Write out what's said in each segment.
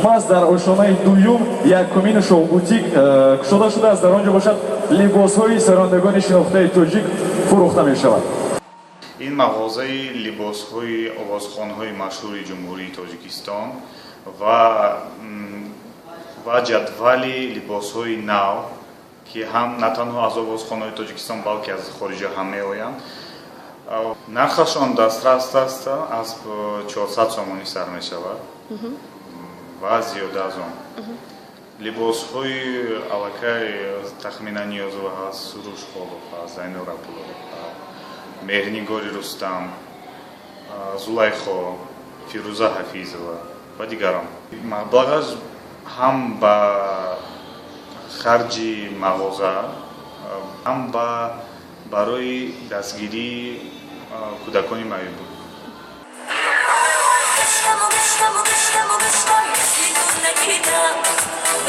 Маҳз дар ошонаи дуюм якумин шоу-бутик кушода шудааст. Дар он ҷо бошад, либосҳои сарондагони шинохтаи тоҷик фурӯхта мешавад. Ин мағозаи либосҳои овозхонҳои машҳури Ҷумҳурии Тоҷикистон ва ҷадвали либосҳои нав, ки ҳам на танҳо аз овозхонҳои Тоҷикистон, балки аз хориҷа ҳам меоянд. Нархашон дастрас аст, аз 400 сомонӣ сар мешавад ва зиёда аз он. Либосҳои аллакай Тахмина Ниёзова ҳаст, Суруш Холов ҳаст, Зайнур Абдуллоев, Меҳрнигори Рустам, Зулайхо, Фирӯза Ҳафизова ва дигарон. Маблағаш ҳам ба харҷи мағоза, ҳам ба барои дастгирии кӯдакони маъюб. Гаштаму гаштаму гаштаму гаштам, мисли ту надидам.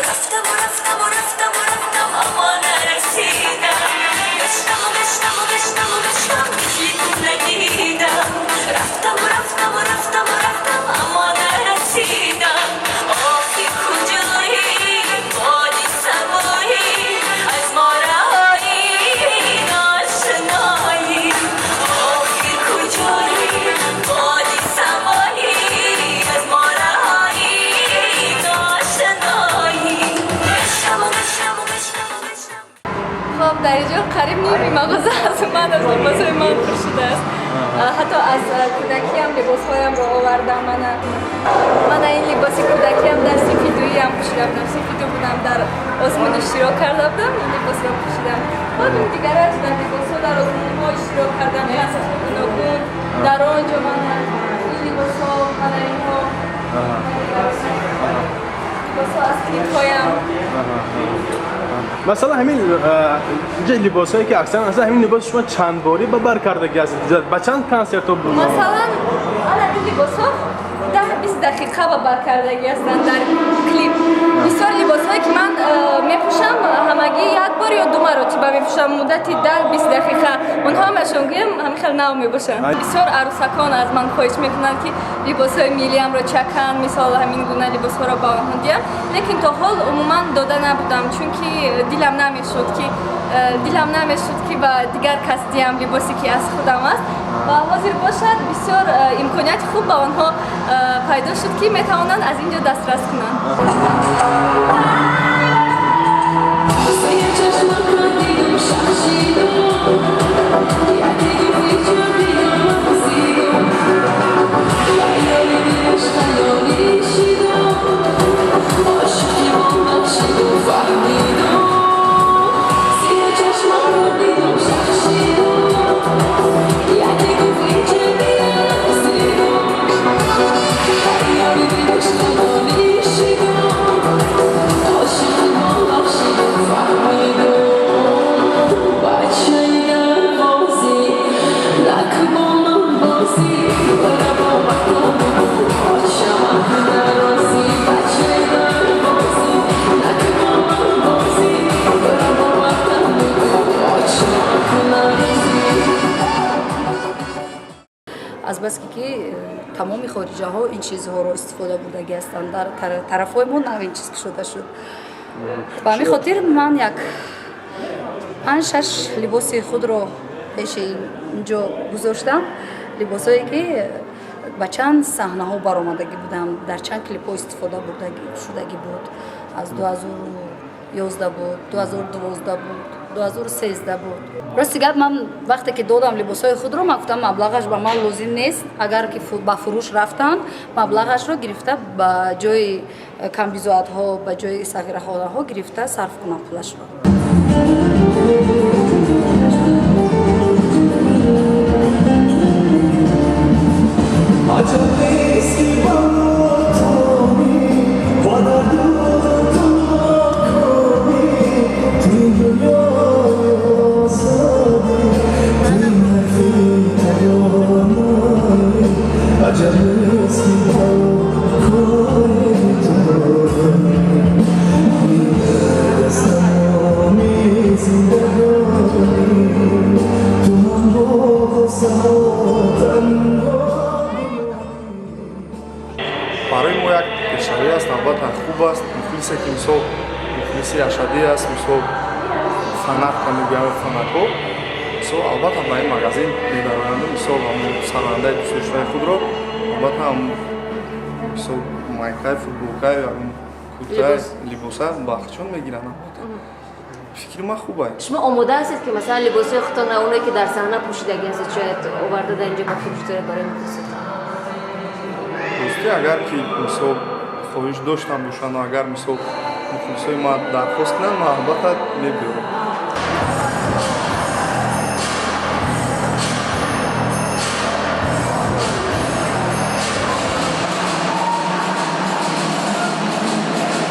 Рафтаму рафтаму рафтаму рафтам, аммо нарасидам. Гаштаму гаштаму гаштаму гаштам, мисли ту надидам. Рафтаму рафтаму рафтаму рафтам, аммо нарасидам. Охи, куҷоӣ, боди сабоӣ, аз мо раҳоӣ, ношиноӣ? Охи, куҷоӣ, боди сабоӣ, аз мо раҳоӣ, ношиноӣ? Гаштаму гаштаму гаштаму гаштам. Хоб, дар инҷо қариб ними мағоза аз ман, аз либосҳои ман пур шудааст. Ҳатто аз кӯдакиам либосҳоямро овардам. Мана ин либоси кӯдакиам, дар синфи дуюм пӯшида будам, синфи ду будам, дар озмун иштирок карда будам, ин либосро пӯшидам. Хоб, ин дигараш дар либосҳо дар озмунҳо иштирок кардам, консертҳои гуногун. Дар он ҷо мана ин либосҳо, мана инҳо, либосҳо аз клипҳоям. Масалан, ҳамин инҷа либосҳое ки аксаран аслан ҳамин либос шумо чанд борӣ ба бар кардагӣ ҳастед, ба чанд консертҳо буд? Масалан, ана ин либосҳо 10-20 дақиқа ба бар кардагӣ ҳастанд дар клип. Бисёр либосҳое ки ман мепӯшам, ҳамагӣ як бор ё ду маротиба мепӯшам, муддати 10-20 дақиқа. Онҳо ҳамашон гӯям ҳамин хел нав мебошанд. Бисёр арӯсакон аз ман хоҳиш мекунанд, ки либосҳои миллиамро чакан, мисол, ҳамин гуна либосҳоро ба онҳо диҳам, лекин то ҳол умуман дода набудам, чунки дилам намешуд, ки ба дигар кас диҳам либосе, ки аз худам аст. Ва ҳозир бошад, бисёр имконияти хуб ба онҳо пайдо шуд, ки метавонанд аз ин ҷо дастрас кунанд. Азбаски ки тамоми хориҷаҳо ин чизҳоро истифода бурдагӣ ҳастанд, дар тарафҳои мо нав ин чиз кушода шуд. Ба ҳамин хотир ман як панҷ шаш либоси худро пеши инҷо гузоштам, либосҳое ки ба чанд саҳнаҳо баромадагӣ будам, дар чанд клипҳо истифода шудагӣ буд. Аз 2011 буд, 2012 буд, 2013 буд. Рости гап, ман вақте ки додам либосҳои худро, ман гуфтам, маблағаш ба ман лозим нест. Агар ки ба фурӯш рафтанд, маблағашро гирифта ба ҷои камбизоатҳо, ба ҷои сағирахонаҳо гирифта сарф кунам пулашро. Барои мо як пешравӣ аст. аст, албатта, хуб аст. Мухлисе ки, мисол, мухлиси ашаддӣ аст, мисол, фанатка мегӯям, фанатҳо, мисол, албатта, ба ин магазин медароянду, мисол, ҳамун сарояндаи дӯстдоштаи худро, албатта, мисол, майкай, футболкай, куртай, либоса ба худшон мегиранд. Албатта, фикри ман хуб аст. Шумо омода ҳастед, ки, масалан, либосҳои худтон, оне ки дар саҳна пӯшидагӣ ҳастед, шояд оварда дар инҷо ба фурӯш доред барои мухлисотон? Ростӣ, агар ки, мисол, хоҳиш доштам бошанд, агар, мисол, мухлисои ман дархост кунанд, ман албатта мебиёрам.